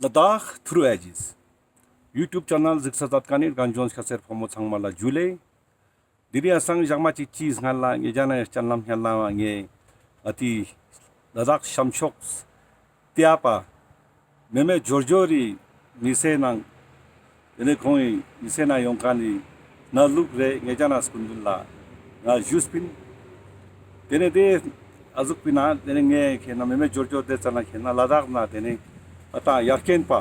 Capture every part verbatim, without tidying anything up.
ལ་དྭགས་ཐུརུ་ཨེ་ཇིས་ཡུ་ཊུབ་ཆེ་ནལ་གཟིགས་ས་མཛད་མཁན་ནི་རྒན་གཞོན་སྐྱ་སེར་ཕོ་མོ་ཚང་མ་ལ་ཇུ་ལེ། དེ་རིང་ཡང་སང་ཞག་མ་ཅིག་ཅིའི་སྔན་ལ་ངེ་རྒྱ་ནང་ཡང་སྤྱན་ལམ་སྙན་ལ་བ་ངེ་ཨ་ཏི་ལ་དྭགས་ཤམ་ཕྱོགས་ཏེ་ཨ་པ་མེ་མེ་ཇོར་ཇོར་རི་མི་སེ་ནང་དེ་ནས་ཁོང་ངི་མི་སེ་ནང་ཡོང་མཁན་ནི་ནང་ལུགས་རེ་ངེ་རྒྱ་ནང་སྐུ་མདུན་ལ་ང་ཞུས་པིན། དེ་ནས་དེ་ཨ་ཟུག་པིན་ན་དེ་ནས་ངས་ཁེ་ན་མེ་མེ་ཇོར་ཇོར་དེ་ཙ་ན་ཁེ་ན་ལ་དྭགས་ན་དེ་ནས་ཨ་ཏང་ཡར་རྐྱེན་པ་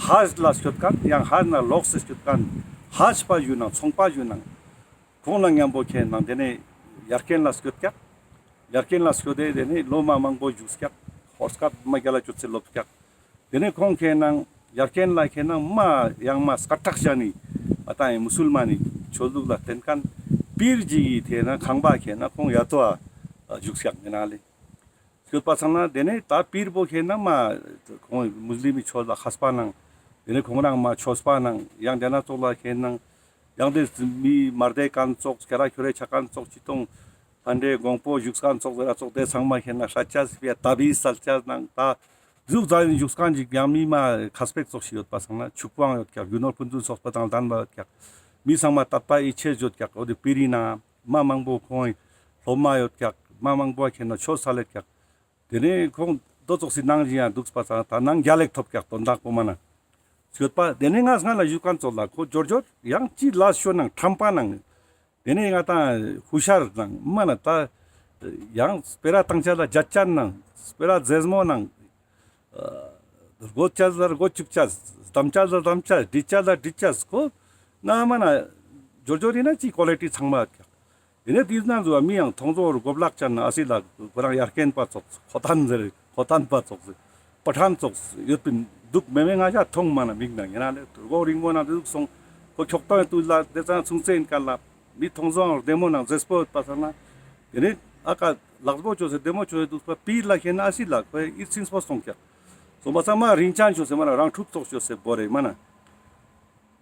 ཧཱཇ་ལ་སྐྱོད་མཁན་ཡང་ཧཱཇ་ན་ལོགས་སེ་སྐྱོད་མཁན་ཧཱཇ་པ་ཞུ་ནང་ཚོང་པ་ཞུ་ནང་ཁོང་ན་མཉམ་པོ་ཁེ་ན་དེ་ནས་ཡར་རྐྱེན་ལ་སྐྱོད་ཀྱག། ཡར་རྐྱེན་ལ་སྐྱོད་དེ་དེ་ནས་ལོ་མ་མང་པོ་བཞུགས་ཀྱག། ཧོར་སྐད་མ་རྒྱ་ལ་ཅོ་ཚེ་ལོབས་ཀྱག། དེ་ནས་ཁོང་ཁེ་ན་ཡར་རྐྱེན་ལ་ཁེ་ན་མ་ཡང་མ་སྐད་གྲགས་ཅན་ནི་ཨ་ཏང་ཡང་མུ་སུལ་མན་ནི་ཆོས་ལུགས་ལ་བརྟེན་མཁན་པིར་ཇི་ཡི་ཁེ་ན་ཁང་པ་ཁེ་ན་ཁོང་ཡ་ཏོ་ཨ་བཞུགས་ཀྱག་ངེ་ན་ལེ། སྐྱོད་པ་ཚང་ན་དེ་ནས་ད་པིར་པོ་ཁེ་ན་མ་ཁོང་མུ་སི་ལིམ་མི་ཆོས་ལ་མཁས་པ་ནང་དེ་ནས་ཁོང་རང་མ་ཆོས་པ་ནང་ཡང་དེ་ན་ཙོགས་ལ་ཁེ་ན་ཡང་དེ་མི་མ་རྡེ་མཁན་ཙོགས་ཁྱེ་ར་ཁྱོ་རེ་ཆ་མཁན་ཙོགས་ཅི་ཏོང་ལྷ་འདྲེ་དགོང་པོ་བཞུགས་མཁན་ཙོགས་ཟེར་ར་ཙོགས་དེ་ཚང་མ་ཁེ་ན་ཧྲ་ཅ་སི་ཕི་ཡ་ད་བི་སལ་ཅ་ནང་ད་ཟུག་ཛ་ཡིན་བཞུགས་མཁན་ཅིག་ཡང་མི་མ་ཁ་སྤེག་ཙོགས་ཤིག་ཡོད་པ་ཚང་ན་ཆུ་ཀུའང་ཡོད་ཀྱག། རྒྱུ་ནོར་ཕུན་སུམ་ཚོགས་པ་དང་ལྡན་པ་ཡོད་ཀྱག། མི་ཚང་མ་དད་པ་ཡིད་ཆེས་ཡོད་ཀྱག། འོ་དེ་པིར་ཡིན་ན་མ་མང་པོ་ཁོང་སློབ་མ་ཡོད་ཀྱག། མ་མང་པོ་ཁེ་ན་ཆོས་སལ་ལེད་ཀྱག། དེ་ནས་ཁོང་དོ་ཙོགས་སི་ནང་བཞིན་ཡང་འདུག་པ་ཚང་ད་ནང་རྒྱལ་ལེགས་ཐོབ་ཀྱག་དོན་དག་པོ་མ་ན། སྐྱོད་པ་དེ་ནས་ང་སྔ་ལ་བཞུགས་མཁན་ཙོགས་ལ་ཁོ་ཇོར་ཇོར་ཡང་ཅི་ལ་ཤོ་ནང་ཁྲམ་པ་ནང་དེ་ནས་ང་ཏང་ཧུ་ཤར་ནང་མ་ན་ད་ཡང་སྤེ་ར་བཏང་ཅ་ལ་རྒྱ་ཅན་ནང་སྤེ་ར་རྫས་མོ་ནང་རྒོད་ཅ་ལ་རྒོད་ཅུག་ཅ་སྡམ་ཅ་ལ་སྡམ་ཅ་སྒྲིལ་ཅ་ལ་སྒྲིལ་ཅ་ཁོ་ན་མ་ན་ཇོར་ཇོར་ཡིན་ན་ཅི་ཀོ་ལི་ཊི་ཚང་མ་ཡོད་ཀྱག། དེ་ནས་དེའི་ནང་ཚོ་མི་ཡང་ཐོང་ཚོ་རུ་གོ་བླག་ཅན་ཨ་སི་ལ་ཁོ་རང་ཡར་རྐྱེན་པ་ཙོགས་ཁོ་ཐན་ཟེར་ཁོ་ཐན་པ་ཙོགས་ཟེར་པ་ཐན་ཙོགས་ཡོད་པིན་འདུག། མེ་མེ་ང་ཞ་ཐོང་མ་ན་མིག་ནང་ཡིན་ན་ལེ་གོ་རིང་མོ་ནང་དེ་ཟུག་སོང་ཁོ་ཁྱོག་ཐོང་དུས་ལ་དེ་ཚང་ཚུང་ཚེ་ཡིན་ཀ་ལ་མི་ཐོང་ཚོ་རུ་བདེ་མོ་ནང་མཛེས་པོ་ཡོད་པ་ཚང་ན་དེ་ནས་ཨ་ཀ་ལག་པོ་ཅོ་སེ་བདེ་མོ་ཅོ་སེ་འདུག་པ་པིར་ལ་ཁེ་ན་ཨ་སི་ལ་ཁོས་ཨིར་ཚིན་སྤོ་སོང་ཀྱག། སོང་པ་ཚང་མ་རིན་ཅན་ཅོ་སེ་མ་ན་རང་ཕྲུག་ཙོགས་ཅོ་སེ་བོ་རེ་མ་ན།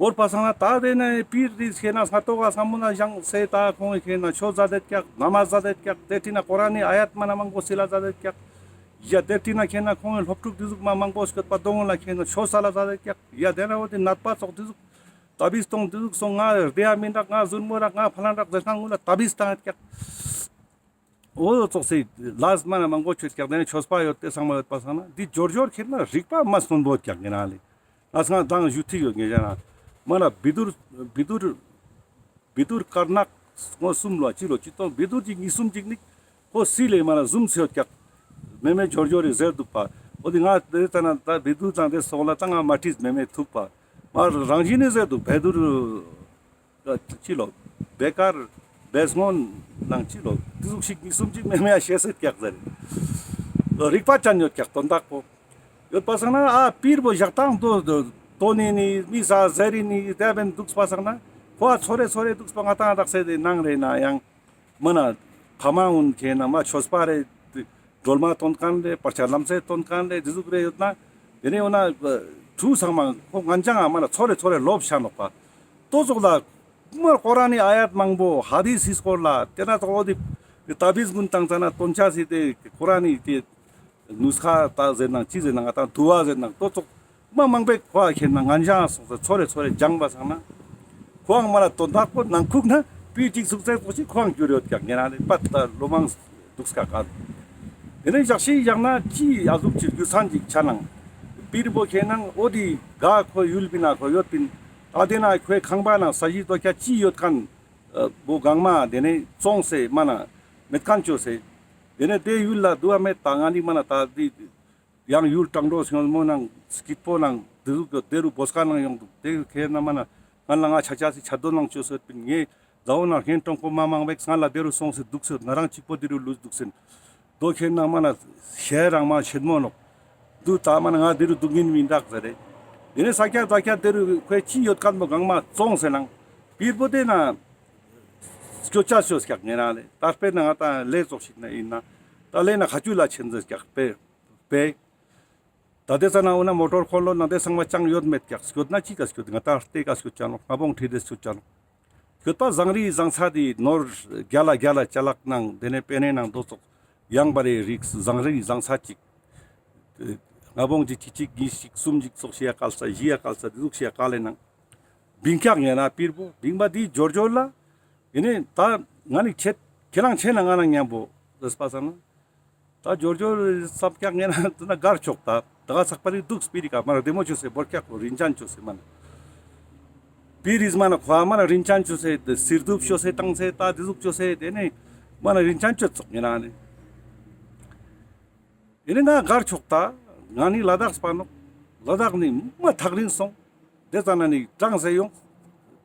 བོར་པ་སང་ན་ད་དེ་ནས་པིར་རི་ཁེ་ན་སྔ་ཏོག་ག་སྔ་མོ་ན་ཞང་སེ་ད་ཁོང་གི་ཁེ་ན་ཆོས་ཛད་དེད་ཀྱག། ནམ་ཛད་དེད་ཀྱག། དེ་ཏི་ན་ཀོ་རཱན་ནི་ཨ་ཡད་མ་ན་མང་པོ་སི་ལ་ཛད་དེད་ཀྱག། ཡ་དེ་ཏི་ན་ཁེ་ན་ཁོང་གི་སློབ་ཕྲུག་དེ་ཟུག་མ་མང་པོ་སྐྱོད་པ་དོང་ལ་ཁེ་ན་ཆོས་སལ་ཛད་དེད་ཀྱག། ཡ་དེ་ན་འོ་དེ་ནད་པ་ཙོགས་དེ་ཟུག་ད་བིས་ཏོང་དེ་ཟུག་སོང་ང་བདེ་ཡ་མིན་རག་ང་ཟུར་མོ་རག་ང་ཕ་ལན་རག་ཟེར་ཁང་ངུ་ལ་ད་བིས་ཏང་ཡོད་ཀྱག། འོ་ཙོགས་སེ་ལས་མ་ན་མང་པོ་ཆོས་ཀྱག། དེ་ནས་ཆོས་པ་ཡོད་དེ་ཚང་མ་ཡོད་པ་སང་ན་འདི་ཇོར་ཇོར་ཁེ་ན་རིག་པ་མ་སྟོན་པོ་ཀྱག་ངེ་ན་ལེ། ང་སང་དང་ཞུ་ཐིག་ཡོད་ངེ་ཞ་ན་མ་ན་བི་དུར་བི་དུར་བི་དུར་དཀར་ནག་སྔོ་གསུམ་ལོ་ཅི་ལོ་ཅི་ཏོང་བི་དུར་གྱི་གཉིས་གསུམ་གཅིག་ནི་ཁོ་སི་ལེ་མ་ན་ཟུམ་སེ་ཡོད་ཀྱག། མེ་མེ་ཇོར་ཇོར་རི་ཟེར་འདུག་པ། འོ་དེ་ང་དེ་ཙ་ན་ད་བི་དུར་དང་དེ་སོགས་ལ་ད་ང་མ་ཁྲིད་མེ་མེ་ཐུག་པ། མ་རང་བཞིན་ནི་ཟེར་འདུག་བི་དུར། ཅི་ལོ། བེ་ཀར། བེ་སྔོན་ནང་ཅི་ལོ། དེ་ཟུག་ཞིག་མི་གསུམ་ཅིག་མེ་མེ་ཡ་ཤེས་སེ་ཀྱག་ཟེར། རིག་པ་ཅན་ཡོད་ཀྱག་དོན་དག་པོ། ཡོད་པ་སང་ན་ཨ་པིར་པོ་ཞག་དང་དོ་དོ་ནི་ནི་མི་ས་ཟེར་རི་ནི་དེ་བན་འདུག་པ་སང་ན་ཁོ་ཨ་ཚོ་རེ་ཚོ་རེ་འདུག་པ་ང་དང་དག་སེ་དེ་ནང་རེ་ན་ཡང་མ་ན་ཕ་མ་འུན་ཁེ་ན་མ་ཆོས་པ་རེ། སྒྲོལ་མ་སྟོན་མཁན་ལེ་བར་ཆད་ལམ་སེལ་སྟོན་མཁན་ལེ་འདི་ཟུག་རེ་ཡོད་ན། དེ་ནས་འོ་ན་ཁྲུ་ཚང་མ་ཁོ་ངན་ཅང་ཨ་མ་ལ་ཚོ་རེ་ཚོ་རེ་ལོབ་ཤ་ནོག་པ། ཏོ་ཙོགས་ལ་མར་ཀོ་རཱན་ནི་ཨ་ཡད་མང་པོ་ཧ་དི་སི་སྐོར་ལ་དེ་ན་ཙོགས་འོ་དི་ད་བིས་གུན་བཏང་ཙ་ན་སྟོན་ཆ་སི་དེ་ཀོ་རཱན་ནི་དེ་ནུས་ཁ་ད་ཟེར་ནང་ཅི་ཟེར་ནང་ང་ད་དུ་བ་ཟེར་ནང་ཏོ་ཙོགས། མ་མང་པོས་ཁོ་ཨ་ཁེ་ན་ངན་ཅང་སོང་ས་ཚོ་རེ་ཚོ་རེ་སྦྱངས་པ་སང་ན། ཁོའང་མ་ལ་དོན་དག་པོ་ནང་ཁུག་ན་པི་ཅིག་ཚུགས་ཚེ་ཁོ་ཅིག་ཁོའང་འགྱུར་ཡོད་ཀྱག་ངེ་ན་ལེ་པད་ད་ལོ་མང་འདུག་སྐ་ཀ། དེ་ནས་ཞག་ཤི་ཞག་ན་ཅི་ཨ་ཟུག་ཅིག་རྒྱུ་མཚན་ཅིག་ཆ་ནང་། པིར་པོ་ཁེ་ན་འོ་དི་ག་ཁོ་ཡུལ་པིན་ན་ཁོ་ཡོད་པིན། ཨ་དེ་ན་ཁོའི་ཁང་པ་ན་ས་གཞི་དོ་ཁྱ་ཅི་ཡོད་མཁན་བོ་གང་མ་དེ་ནས་བཙོང་སེ་མ་ན་མེད་མཁན་བཅོས་སེ། དེ་ནས་དེ་ཡུལ་ལ་དུ་བ་མེད་ད་ང་ནི་མ་ན་ད་དི། ཡང་ཡུལ་བྲང་འགྲོ་སྔོན་མོ་ནང་སྐྱིད་པོ་ནང་དེ་ཟུག་གི་དེ་རུ་བོ་སྐ་ནང་ཡོང་འདུག། དེ་ཁེ་ན་མ་ན་ང་ལ་ང་ཆ་ཆ་སི་ཆ་དོ་ནང་བཅོས་སོད་པིན། ངས་ཟ་འོ་ན་ཧེན་ཀྲོང་པོ་མ་མང་བེག་ང་ལ་དེ་རུ་སོང་སེ་འདུག་སེ་ང་རང་གཅིག་པོ་དེ་རུ་ལུས་འདུག་སེ། དོ་ཁེ་ན་མ་ན་ཤེ་རང་མ་ཆེན་མོ་ནོག། དུ་ད་མ་ན་ང་དེ་རུ་འདུག་ཉིན་མི་འདུག་ཟེར་རེ། དེ་ནས་ས་ཀྱ་ད་ཀྱ་དེ་རུ་ཁོས་ཅི་ཡོད་མཁན་པོ་གང་མ་བཙོང་སེ་ནང་པིར་པོ་དེ་ན་སྐྱོ་ཆ་སྐྱོ་སྐྱག་ངེ་རང་ལེ། ད་དཔེར་ན་ང་ད་ལེ་ཙོགས་ཤིག་ན་ཡིན་ན་ད་ལེ་ན་ཁ་ཆུ་ལ་ཆེན་ཟེར་སྐྱག་པེ། པེ། ད་དེ་ཙ་ན་འོ་ན་མོ་ཊོར་འཁོར་ལོ་ན་དེ་ཚང་མ་ཅང་ཡོད་མེད་ཀྱག། སྐྱོད་ན་ཅི་ག་སྐྱོད་ང་ད་ལྟེ་ག་སྐྱོད་ཅ་ནོག། ང་བོང་ཁྲིད་དེ་སྐྱོད་ཅ་ནོག། སྐྱོད་པ་བཟང་རི་བཟང་ཚ་དི་ནོར་རྒྱ་ལ་རྒྱ་ལ་ཅ་ལག་ནང་དེ་ནས་པེ་ནེ་ནང་དོ་ཙོགས་ཡང་པ་རེ་རིགས་བཟང་རི་བཟང་ཚ་ཅིག། ང་བོང་ཅིག་ཅིག་ཅིག་གཉིས་ཤིག་གསུམ་ཅིག་ཙོགས་ཤིག་ཡ་ཀལ་ས་བཞི་ཡ་ཀལ་ས་དེ་ཟུག་ཤིག་ཡ་ཀལ་ལེ་ནང་བིང་ཀྱག་ངེ་ན་པིར་བོ་བིང་བ་དེ་འབྱོར་འབྱོར་ལ་ཡིན་ནི་ད་ང་ནི་ཆེད་ཁྱེད་རང་ཆེད་ན་ང་ན་མཉམ་པོ་ཟེར་པ་ས་ན། ད་འབྱོར་འབྱོར་བསམ་ཀྱག་ངེ་ན་དེ་ན་གར་ཆོག་ད་ད་ག་ཚག་པ་རིག་འདུག་སྤི་རི་ཀ་མ་ར་བདེ་མོ་ཆོས་སེ་བོར་ཀྱག་གོ་རིན་ཅན་ཆོས་སེ་མ་ན། པིར་རིས་མ་ན་ཁོ་མ་ན་རིན་ཅན་ཆོས་སེ་དེ་སིར་དུབ་ཆོས་སེ་བཏང་སེ་ད་དེ་ཟུག་ཆོས་སེ་དེ་ནི་མ་ན་རིན་ཅན་ཆོས་ཚོགས་ངེ་ན་ནི། ཡིན་ནི་ང་གར་ཆོག་ད་ང་ནི་ལ་དྭགས་སྤ་ནོག་ལ་དྭགས་ནི་མ་ཐག་རིང་སོང་། དེ་ཙ་ན་ནི་གྲངས་སེ་ཡོང་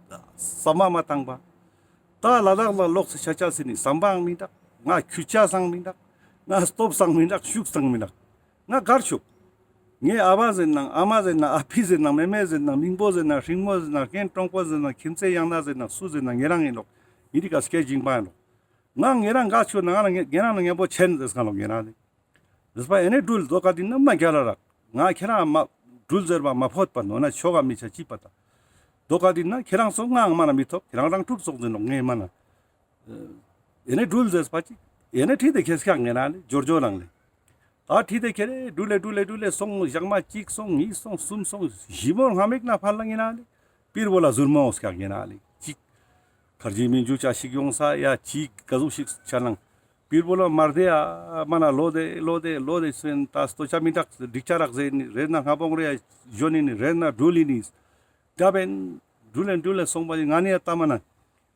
བསམ་པ་མ་བཏང་པ། ད་ལ་དྭགས་ལ་ལོག་སེ་ཆ་ཆ་སི་ནི་བསམ་པའང་མི་འདུག་ང་ཁྱུ་ཆ་སང་མི་འདུག་ང་སྟོབས་སང་མི་འདུག་ཤུགས་སང་མི་འདུག་ང་གར་ཆོག་ངའི་ཨ་བ་ཟེར་ནང་ཨ་མ་ཟེར་ནང་ཨ་ཕི་ཟེར་ནང་མེ་མེ་ཟེར་ནང་མིང་པོ་ཟེར་ནང་ཧྲིང་མོ་ཟེར་ནང་རྒན་ཀྲོང་པོ་ཟེར་ནང་ཁྱིམ་མཚེས་ཡང་ན་ཟེར་ནང་སུ་ཟེར་ནང་ངེ་རང་ཡིན་ལོག་ཡིན་རི་ཀ་སྐད་ཅིག་པ་ཡིན་ལོག་ང་ངེ་རང་གར་ཆོག་ན་ང་ངེ་རང་ན་ངེ་པོ་ཆེན་ཟེར་གང་ལོག་ངེ་རང་ལེ། རེས་པ་ཨེ་ནེ་འགྲུལ་དོ་ཀ་དི་ན་མ་རྒྱ་ལ་རག་ང་ཁྱེད་རང་མ་འགྲུལ་ཟེར་བ་མ་ཕོད་པ་ནོ་ན་ཆོ་ག་མི་ཆ་ཅི་པ་ད། དོ་ཀ་དི་ན་ཁྱེད་རང་སོང་ང་མ་ན་མི་ཐོབ་ཁྱེད་རང་རང་ཐུག་སོང་ཟེར་ནོ་ངེ་མ་ན། ཨེ་ནེ་འགྲུལ་ཟེར་པ་ཅིག་ཨེ་ནེ་ཁྲིད་དེ་ཁྱེད་སྐྱག་ངེ་ན་ལེ་འབྱོར་འབྱོར་རང་ལེ། ད་ཁྲིད་དེ་ཁྱེད་རེ་འགྲུལ་ལེ་འགྲུལ་ལེ་འགྲུལ་ལེ་སོང་ཞག་མ་གཅིག་སོང་གཉིས་སོང་གསུམ་སོང་ཞི་མོ་སྔ་མེག་ན་ཕར་ལ་ངེ་ན་ལེ། པིར་བོ་ལ་ཟུར་མོ་སྐྱག་ངེ་ན་ལེ་གཅིག་ཁར་ཇི་མིན་ཇུ་ཆ་ཞིག་ཡོང་ས་ཡ་གཅིག་ག་ཟུག་ཞིག་ཆ་ནང་། པིར་བོ་ལ་མར་དེ་ཨ་མ་ན་ལོ་དེ་ལོ་དེ་ལོ་དེ་སོན་ད་སྟོ་ཆ་མི་དྲག་སྒྲིག་ཆ་རག་ཟེར་ནི་རེད་ན་སྔ་བོང་རེ་ཡ་ཞོན་ནི་རེད་ན་འགྲུལ་ལི་ནི། ད་བན་འགྲུལ་ལེ་འགྲུལ་ལེ་སོང་པ་ནི་ང་ནི་ཡ་ལྟ་མ་ན་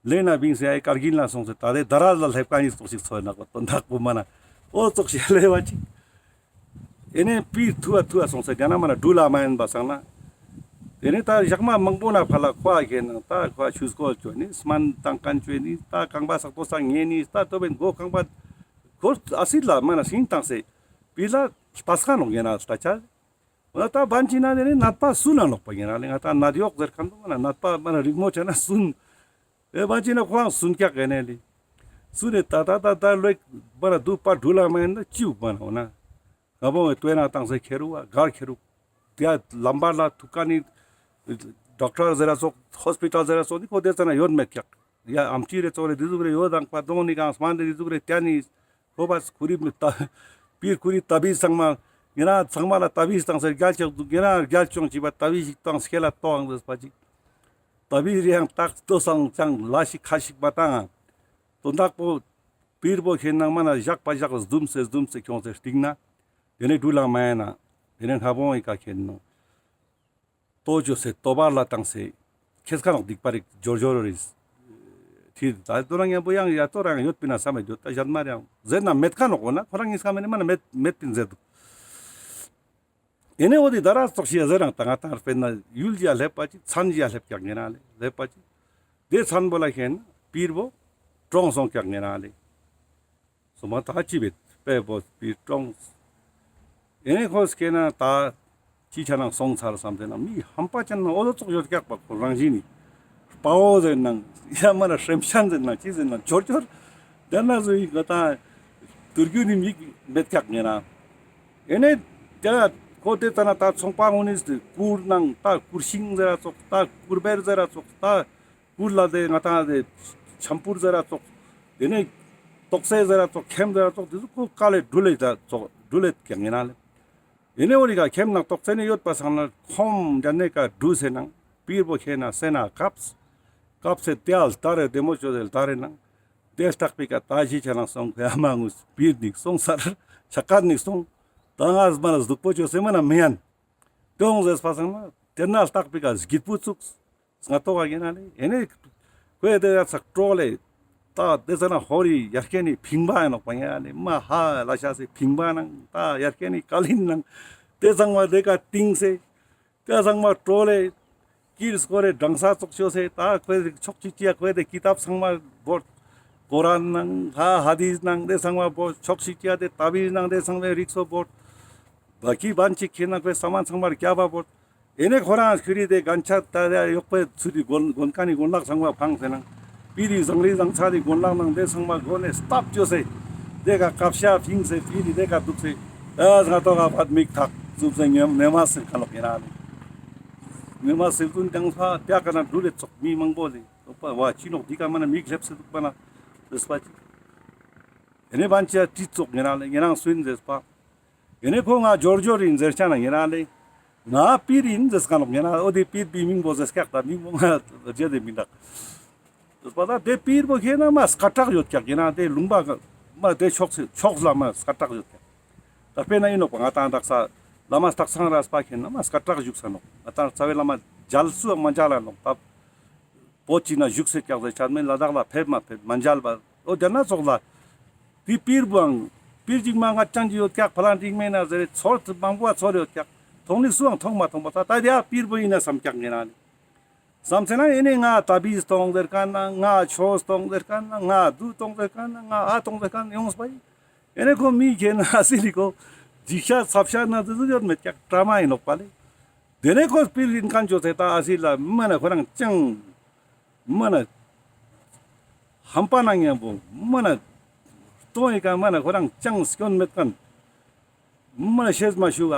ལེ་ན་བིང་སེ་ཨའི་ཀར་གིལ་ན་སོང་སེ་ད་དེ་ད་ར་ལ་སླེབས་ཀ་ནི་ཙོགས་ཤིག་ཚོར་ན་གོ་དོན་དག་པོ་མ་ན་ཨོ་ཙོགས་ཤིག་ལེ་བ་ཅིག་ཨེ་ནེ་པིར་ཐུ་བ་ཐུ་བ་སོང་སེ་རྒྱ་ན་མ་ན་འགྲུལ་ལ་མ་ཡིན་པ་སང་ན། ཨེ་ནེ་ད་ཞག་མ་མང་པོ་ན་ཕ་ལ་ཁོ་ཨ་ཁེ་ན་ད་ཁོ་ཨ་ཆུ་སྐོལ་བཅོས་ནི་སྨན་བཏང་མཁན་བཅོས་ནི་ད་རྐང་པ་སག་པོ་སང་ངེ་ནི་ད་ལྟོ་བན་མགོ་རྐང་པ་ཁོར་ཨ་སིད་ལ་མ་ན་སིང་བཏང་སེ་པིར་ལ་སྤ་སྐ་ནོག་ཡིན་ན་ལྟ་ཆ། འོ་ན་ད་བན་ཅི་ན་དེ་ནི་ནད་པ་སུན་ན་ལོག་པ་ཡིན་ན་ལེ་ང་ད་ནད་གཡོག་ཟེར་མཁན་པོ་མ་ན་ནད་པ་མ་ན་རིག་མོ་ཆ་ན་སུན། ཨེ་བན་ཅི་ན་ཁོ་རང་སུན་ཀྱག་ཨེ་ནེ་ལེ། སུན་ནེ་ད་ད་ད་ད་ལོས་མ་ན་དུ་པ་འགྲུལ་ལ་མ་ཡིན་ན་ཅི་བུག་མ་ན་འོ་ན། ང་བོ་ཏོའི་ན་བཏང་སེ་ཁེ་རུ་བ་གར་ཁེ་རུ། དེ་ལམ་བར་ལ་ཐུག་ཀ་ནི་ཌོག་ཊར་ཟེར་ར་ཙོགས་ཧོས་པི་ཊལ་ཟེར་ར་ཙོགས་ནི་ཁོ་དེ་ཙ་ན་ཡོད་མེད་ཀྱག་ཡ་ཨམ་ཆི་རེ་ཙོགས་རེ་དེ་ཟུག་རེ་ཡོད་དང་པ་གདོང་ནི་གང་སྨན་དེ་དེ་ཟུག་རེ་ཏྱ་ནི། ཁོ་པ་ཁུ་རི་མི་ད་པིར་ཁུ་རི་ཏ་བིས་ཚང་མ་ངེ་རང་ཚང་མ་ལ་ཏ་བིས་བཏང་སེ་རྒྱལ་ཆོག་འདུག་ངེ་རང་རྒྱལ་ཆོང་ཅིག་པ་ཏ་བིས་ཤིག་བཏང་སྐེ་ལ་ཏོང་ཟེར་པ་ཅིག་ཏ་བིས་རེ་ཡང་ཏག་ཏོ་སང་ཅང་ལ་ཞིག་ཁ་ཞིག་མ་བཏང་ང་། དོན་དག་པོ་པིར་བོ་ཁེན་ནང་མ་ན་ཞག་པ་ཞག་ཟུམ་སེ་ཟུམ་སེ་ཁྱོང་སེ་སྟིང་ན། དེ་ནས་འགྲུལ་ལ་མ་ཡིན་ན། དེ་ནས་སྔ་བོང་ཡི་ཀ་ཁེན་ནོ། ལྟོ་བཅོས་སེ་ལྟོ་བར་ལ་བཏང་སེ། ཁྱེད་ཁ་ནོག་སྡིག་པ་རིག་འབྱོར་འབྱོར་རིས། ཁྲིད་ད་དོ་རང་ཡང་པོ་ཡང་ཡ་ཏོ་རང་ཡོད་པིན་ན་བསམ་མེད་འདུག་ད་ཞན་མ་རེ་ཡང་ཟེར་ན་མེད་ཁ་ནོག་འོ་ན་ཁོ་རང་ཉིས་ཀ་མེད་ནི་མ་ན་མེད་མེད་པིན་ཟེར་འདུག་ཨེ་ནེ་འོ་དེ་ད་ར་ཙོགས་ཤིག་ཟེར་རང་ད་ང་ཏང་དཔེར་ན་ཡུལ་གྱི་ཡ་སླེབས་པ་ཅིག་མཚན་གྱི་ཡ་སླེབས་ཀྱག་ངེ་རང་ལེ་སླེབས་པ་ཅིག་དེ་མཚན་པོ་ལ་ཁེན་ན་པིར་བོ་གྲོངས་སོང་ཀྱག་ངེ་རང་ལེ། སོ་མ་ད་ཅི་བེད་དཔེ་བོ་པིར་གྲོངས། ཨེ་ནེ་ཁོ་སྐྱེ་ན་ད་ཅི་ཆ་ནང་སོང་ཚར་བསམ་དེ་ན་མི་ཧམ་པ་ཅན་ན་འོ་ལོ་ཙོགས་ཡོད་ཀྱག་པ་ཁོ་རང་བཞིན་ནི། དཔའ་བོ་ཟེར་ནང་ཡ་མ་ན་སེམས་ཅན་ཟེར་ནང་ཅི་ཟེར་ནང་འབྱོར་འབྱོར། དེ་ན་བཟོ་ཡི་ག་ད་དུར་རྒྱུ་ནི་མིག་མེད་ཀྱག་ངེ་ན། ཨེ་ནེ་དེ་ཁོ་དེ་ད་ན་ད་ཚོང་པ་ངོ་ནི་གུར་ནང་ད་གུར་ཤིང་ཟེར་ར་ཙོགས་ད་གུར་བེར་ཟེར་ར་ཙོགས་ད། གུར་ལ་དེ་ང་ཏང་དེ་ཆམ་པུར་ཟེར་ར་ཙོགས། དེ་ནས་ཏོག་སེ་ཟེར་ར་ཙོགས་ཁེམ་ཟེར་ར་ཙོགས་དེ་ཚོ་ཁོ་ཀ་ལེ་འགྲུལ་ལེ་ད་ཙོགས་འགྲུལ་ལེ་ཀྱང་ཡིན་ན་ལེ། དེ་ནས་འོ་རི་ག་ཁེམ་ནང་ཏོག་སེ་ནས་ཡོད་པ་སང་ན་ཁོམ་འདྲ་ནས་ཀ་འགྲུལ་སེ་ནང་པིར་བོ་ཁེ་ན་སེ་ན་ཀབས། ཀབས་སེ་དེ་ཨལ་ཏ་རེ་བདེ་མོ་ཅོ་དེ་ཨལ་ཏ་རེ་ནང་། དེ་ལྟག་པི་ཀ་ད་ཞི་ཆ་ནང་སོང་ཁོ་ཡ་མ་ངུས་པིར་ནིག་སོང་སར་ཆ་ཀར་ནིག་སོང་། ད་ང་མ་ན་སྡུག་པོ་ཅོ་སེ་མ་ན་མི་ཡན། དོང་ཟེར་པ་སང་ན་དེ་ན་ལྟག་པི་ཀ་སྒྱིད་པུ་བཙུགས། སྔ་ཏོག་ག་ཡིན་ན་ལེ། ཨེ་ནེ་ཁོས་དེ་ཡ་ཚག་སྤྲོ་ལེ། ད་དེ་ཚ་ན་ཧོ་རི་ཡར་ཁེ་ནི་ཕིང་པ་ཡིན་ནོག་པ་ཡ་ལེ། མ་ཧ་ལ་ཤ་སེ་ཕིང་པ་ནང་ད་ཡར་ཁེ་ནི་ཀ་ལིན་ནང་དེ་ཚང་མ་དེ་ཀ་ཏིང་སེ། དེ་ཚང་མ་སྤྲོ་ལེ། ཀིར་སྐོར་རེ་སྦྲང་ས་ཙོགས་ཤོ་སེ་ད་ཁོས་ཕྱོགས་གཅིག་ཅི་ཡ་ཁོས་དེ་ཀི་ཏབ་ཚང་མ་བོར། ཀོ་རན་ནང་ཧ་ཧ་དིས་ནང་དེ་ཚང་མ་བོར། ཕྱོགས་གཅིག་ཅི་ཡ་དེ་ཏ་བིས་ནང་དེ་ཚང་མའི་རིགས་སོ་བོར། བ་ཀི་བན་ཅིག་ཁེ་ན་ཁོས་ས་མ་ཚང་མར་སྐྱབས་པ་བོར། ཨེ་ནེ་ཁོ་རང་ཁྱུ་རི་དེ་གན་ཆ་ད་ཡ་ཡོག་པའི་ཚུ་དི་གོན་གོན་ཀ་ནི་གོན་ལག་ཚང་མ་ཕངས་སེ་ནང་། པི་རི་ཟང་རི་ཟང་ཚ་དི་གོན་ལག་ནང་དེ་ཚང་མ་གོན་ནས་སྟབས་བཅོས་སེ། དེ་ཀ་ཀབ་ཤ་ཕིངས་སེ་པི་རི་དེ་ཀ་འདུག་སེ། ཨ་སྔ་ཏོག་ག་བད་མིག་ཐག་བཙུབས་སེ་ཉེ་ཉེ་མ་སིལ་ཁ་ལོག་ཡིན་ན་ནི། ཉེ་མ་སིལ་ཀུན་ཀྱང་ས་ཏེ་ཀ་ན་འགྲུལ་ལེ་ཙོགས་མི་མང་པོ་ལེ། ཨོ་པ་བ་ཅི་ནོག་འདི་ཀ་མ་ན་མིག་ལེབས་སེ་འདུག་པ་ན་ཟེར་པ་ཅིག་ཨེ་ནེ་བན་ཅི་ཡ་ཏི་ཙོགས་ཉེ་རང་ལེ་ཉེ་རང་སུན་ཟེར་པ། ཡེ་ནེ་ཁོ་ང་ཇོར་ཇོར་ཨིན་ཟེར་ཆ་ན་ཉེ་རང་ལེ། ང་པིར་ཨིན་ཟེར་ཀ་ནོག་ཉེ་རང་། འོ་དེ་པིར་པི་མིང་པོ་ཟེར་སྐྱག་ད་མིང་པོ་ང་རྗེ་དེ་མི་འདག། ཟེར་པ་ད་དེ་པིར་པོ་ཁེ་ན་མ་སྐད་གྲགས་ཡོད་ཀྱག་ཉེ་རང་། དེ་ལུང་པ་མ་དེ་ཕྱོགས་ཕྱོགས་ལ་མ་སྐད་གྲགས་ཡོད་ཀྱག། ད་དཔེར་ན་ཨིན་ནོག་པ་ང་ཏང་དག་ས་བླ་མ་སྟག་ཚང་རས་པ་ཁེ་ན་མ་སྐད་གྲགས་བཞུགས་ས་ནོག། ང་ཏང་རྩ་བའི་བླ་མ་མཇལ་སུའང་མ་མཇལ་ལ་ནོག། ད་བོད་ཅིག་ན་བཞུགས་སེ་ཀྱག་ཟེར་ཆ་མེད། ལ་དྭགས་ལ་ཕེབས་མ་ཕེབས་མ་མཇལ་བ། འོ་དེ་ན་ཙོགས་ལ་དེ་པིར་པོའང་པིར་ཅིག་མ་ང་ཅང་ཅིག་ཡོད་ཀྱག། ཕ་ལང་ཅིག་མེད་ན་ཟེར་ཚོར་མང་པོ་ཚོར་ཡོད་ཀྱག། མཐོང་ནི་སུའང་མཐོང་མ་མཐོང་པ་ད་ད་དེ་ཡ་པིར་པོ་ཨིན་ན་བསམ་ཀྱག་ཉེ་རང་ལེ། བསམ་ཚེ་ན་ཨེ་ནེ་ང་ཏ་བིས་གཏོང་ཟེར་ཁན་ན་ང་ཆོས་གཏོང་ཟེར་ཁན་ན་ང་དུ་གཏོང་ཟེར་ཁན་ན་ང་ཨ་གཏོང་ཟེར་ཁན་ཡོངས་པ་ཡིན། ཨེ་ནེ་ཁོ་མི་ཁེ་ན་ཨ་སི་ལི་ཁོ་འཇིགས་ཤ་ཚབ་ཤ་ན་དུ་དུ་ཡོད་མེད་ཀྱག་ཀྲ་མ་ཡིན་ནོག་པ་ལེ། དེ་ནེ་ཁོ་པིར་ཡིན་ཁན་ཅོ་ཚེ་ད་ཨ་སི་ལ་མ་ན་ཁོ་རང་ཅང་མ་ན་ཧམ་པ་ན་ཉམ་པོ་མ་ན་གཏོང་ཡི་ཀ་མ་ན་ཁོ་རང་ཅང་སྐྱོན་མེད་ཁན། མ་ཤེས་མ་ཞུ་བ།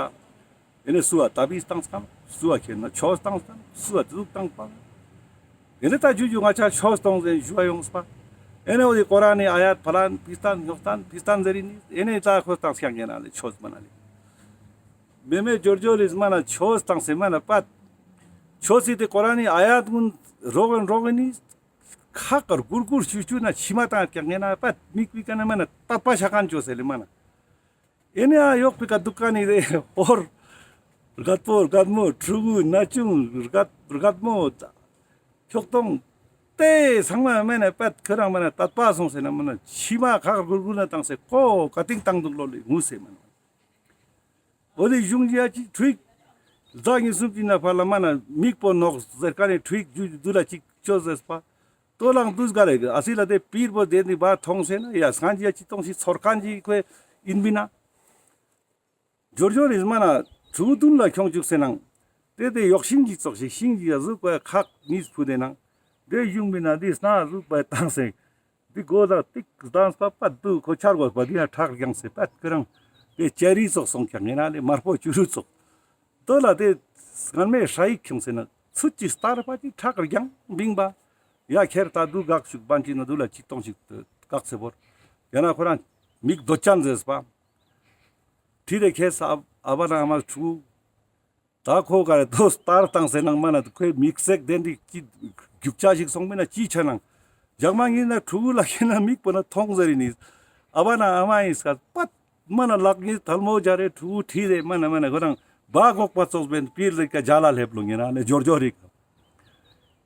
ཨེ་ནེ་སུ་བ་ཏ་བིས་བཏང་སྐམ། སུ་བ་ཁེ་ན་ཆོས་བཏང་སྐམ། སུ་བ་དུག་བཏང་པ། ཨེ་ནེ་ད་ཇུ་ཇུ་ང་ཆ་ཆོས་གཏོང་ཟེར་ཞུ་བ་ཡོངས་པ། ཨེ་ནེ་འོ་དེ་ཀོ་ར་ནི་ཨ་ཡད་ཕ་ལན་པི་སྟན་ཉོག་སྟན་པི་སྟན་ཟེར་ནི། ཨེ་ནེ་ད་ཁོ་བཏང་སྐྱག་ཉེ་ན་ལེ་ཆོས་མ་ན་ལེ། མེ་མེ་ཇོར་ཇོར་རིས་མ་ན་ཆོས་བཏང་སེ་མ་ན་པད། ཆོས་སི་དེ་ཀོ་ར་ནི་ཨ་ཡད་གུན་རོག་གིན་རོག་གིན་ནི། ཁག་གར་གུར་གུར་ཆུ་ཆུ་ན་ཕྱི་མ་བཏང་སྐྱག་ཉེ་ན་པད་མིག་པི་ཀ་ན་མ་ན་དད་པ་ཆ་ཁན་ཅོ་སེ་ལེ་མ་ན། ཨེ་ནེ་ཨ་ཡོག་པི་ཀ་དུག་ཀ་ནི་རེ་ཧོར། རྒད་པོ་རྒད་མོ་ཕྲུ་གུ་ན་ཆུང་རྒད་རྒད་མོ་ཁྱོག་ཐོང་། དེ་ཚང་མ་མེ་ནེ་པད་ཁོ་རང་མ་ན་དད་པ་སོང་སེ་ན་མ་ན་ཕྱི་མ་ཁག་གུར་གུར་ན་བཏང་སེ་ཁོ་ཀ་ཏིང་བཏང་དུག་ལོ་ལེ་ངུ་སེ་མ་ན། འོ་དེ་གཞུང་ཡ་ཅི་ཁྲུས། ཟླ་ཉི་གསུམ་ཅིག་ན་ཕར་ལ་མ་ན་མིག་པོ་ནོག་ཟེར་ཀ་ནི་ཁྲུས་རྒྱུ་དུ་ལ་ཅིག་ཅོ་ཟེར་པ། ལྟོ་ལང་དུས་ག་རེ་ཨ་སི་ལ་དེ་པིར་པོ་དེ་ནི་བ་ཐོང་སེ་ན་ཡ་སང་ཅི་ཡ་ཅི་ཐོང་ཞིག་ཚོར་ཁན་ཅིག་ཁོས་ཨིན་པི་ན། ཇོར་ཇོར་རིས་མ་ན་ཕྲུ་གུ་དུན་ལ་ཁྱོང་ཅུག་སེ་ནང་། དེ་དེ་ཡོག་ཤིང་ཅིག་ཙོགས་ཤིག་ཤིང་ཅིག་ཡ་ཟུག་པ་ཁག་གཉིས་ཕུ་དེ་ནང་། དེ་གཞུང་པི་ན་དེ་སྣ་ཟུག་པ་བཏང་སེ། དེ་མགོ་ལ་ཏིག་བཏང་སེ་པ་པད་དུ་ཁོ་ཆར་གོ་པ་དེ་ཡ་ཁྲག་རྒྱང་སེ་པད་ཁོ་རང་། དེ་ཅེ་རི་ཙོགས་སོང་ཀྱག་ཉེ་ན་ལེ་དམར་པོ་བྱུ་རུ་ཙོགས། དོ་ལ་དེ་སྔན་མའི་ཧྲ་ཡིག་ཁྱོང་སེ་ན་ཚུད་ཅི་སྟར་པ་ཅི་ཁྲག་རྒྱང་བིང་པ། ཡ་ཁྱེར་ད་དུ་གག་ཤུག་བན་ཅི་ན་དུ་ལ་ཅིག་ཐོང་ཞིག་གག་སེ་བོར། ཡ་ན་ཁོ་རང་མིག་རྡོ་ཅན་ཟེར་པ། ཁྲི་རེ་ཁེས་ཨ་བ་ན་ཨ་མ་ཕྲུ་གུ། ད་ཁོ་ག་རེ་དོ་སྟར་བཏང་སེ་ནང་མ་ན་ཁོའི་མིག་སེག་དེ་འདི་ཅི་རྒྱུག་ཆ་ཞིག་སོང་མིན་ན་ཅི་ཆ་ནང་། ཇག་མ་ངི་ན་ཕྲུ་གུ་ལ་ཁེ་ན་མིག་པོ་ན་ཐོང་ཟེར་ནི། ཨ་བ་ན་ཨ་མ་ཡིན་སྐད་པད་མ་ན་ལག་ངི་ཐལ་མོ་སྦྱར་རེ་ཕྲུ་གུ་ཁྲིད་རེ་མ་ན་མ་ན་ཁོ་རང་བ་གོག་པ་ཙོགས་བན་པིར་ལེ་ཀ་ཇ་ལ་ལེབ་ལོ་ཉེ་ན་ནེ་ཇོར་ཇོར་རིག།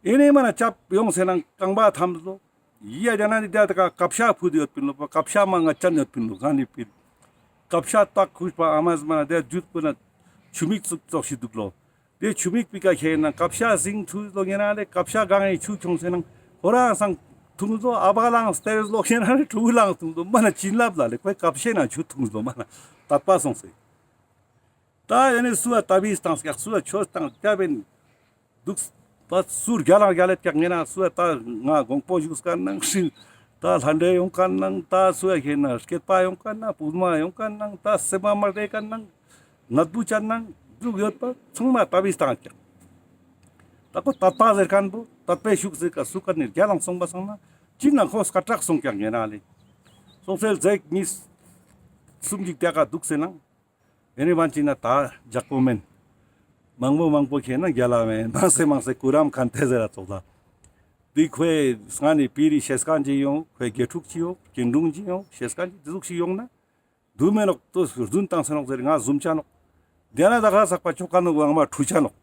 ཨེ་ནེ་མ་ན་ཅབ་ཡོང་སེ་ནང་རྐང་པ་ཐམ་ལོ། ཡ་ཇ་ན་ནི་དེ་ད་ཀ་ཀབ་ཤ་ཕུད་ཡོད་པིན་ལོ། ཀབ་ཤ་མ་ང་ཅན་ཡོད་པིན་ལོ་ག་ནི་པིར། ཀབ་ཤ་ཏག་ཁུས་པ་ཨ་མ་ཟ་མ་ན་དེ་ཇུད་པོ་ན་ཆུ་མིག་ཙུག་ཙོགས་ཤིག་དུག་ལོ། དེ་ཆུ་མིག་པི་ཀ་ཁེ་ན་ཀབ་ཤ་ཟིང་ཐུ་ལོ་ཉེ་ན་ལེ་ཀབ་ཤ་གང་ཡི་ཆུ་ཁྱོང་སེ་ནང་ཁོ་རང་སང་ཐུང་ལོ། ཨ་བ་ལང་སྟེར་ལོ་ཉེ་ན་ལེ་ཕྲུ་གུ་ལང་ཐུང་ལོ་མ་ན་བྱིན་རླབས་ལ་ལེ་ཁོའི་ཀབ་ཤེ་ན་ཆུ་ཐུང་ལོ་མ་ན་དད་པ་སོང་སེ། ད་ཨེ་ནེ་སུ་བ་ཏ་བིས་བཏང་སྐྱག་སུ་བ་ཆོས་བཏང་སྐྱག་བན། དུག་པ་སུར་རྒྱ་ལང་རྒྱ་ལེ་སྐྱག་ཉེ་ན་སུ་བ་ད་ང་དགོང་པོ་བཞུགས་ཀ་ནང་ཤིན། ད་ལྷ་འདྲེ་ཡོང་ཀ་ནང་ད་སུ་བ་ཁེ་ན་སྐྱེད་པ་ཡོང་ཀ་ནང་བུ་མ་ཡོང་ཀ་ནང་ད་སེམས་པ་མ་བདེ་ཀ་ནང་ནད་བུ་ཅན་ནང་དུག་ཡོད་པ་ཚང་མ་ཏ་བིས་བཏང་སྐྱག། ད་ཁོ་དད་པ་ཟེར་ཁན་བོ་དད་པའི་ཤུགས་ཟེར་ཀ་སུ་ཀ་ནེ་རྒྱ་ལང་སོང་པ་སང་ན་ཅི་ན་ཁོ་སྐད་གྲགས་སོང་སྐྱག་ཉེ་ན་ལེ། སོང་སེ་ཟེག་གཉིས་གསུམ་ཅིག་ཏེ་ཀ་དུག་སེ་ནང་། ཨེ་ནེ་བན་ཅི་ན་ད་ཇག་པོ་མེན། མང་པོ་མང་པོ་ཁེ་ན་རྒྱ་ལ་མེན། མང་སེ་མང་སེ་ཀུ་རམ་ཁན་ཏེ་ཟེར་ར་ཙོགས་ལ། དེ་ཁོའི་སྔ་ནི་པི་རི་ཤེས་ཁན་ཅིག་ཡོང་། ཁོའི་དགེ་ཕྲུག་ཅིག་ཡོང་། ཀིན་དྲུང་ཅིག་ཡོང་། ཤེས་ཁན་ཅིག་དེ་ཟུག་ཞིག་ཡོང་ན། དུ་མེ་ནོག་ཏོ་རྫུན་བཏང་སེ་ནོག་ཟེར་ང་ཟུམ་ཆ་ནོག། དེ་ན་ད་ཁ་སག་པ་ཆོག་ཁན་ནོག་ཨང་མ་ཁྲུ་ཆ་ནོག།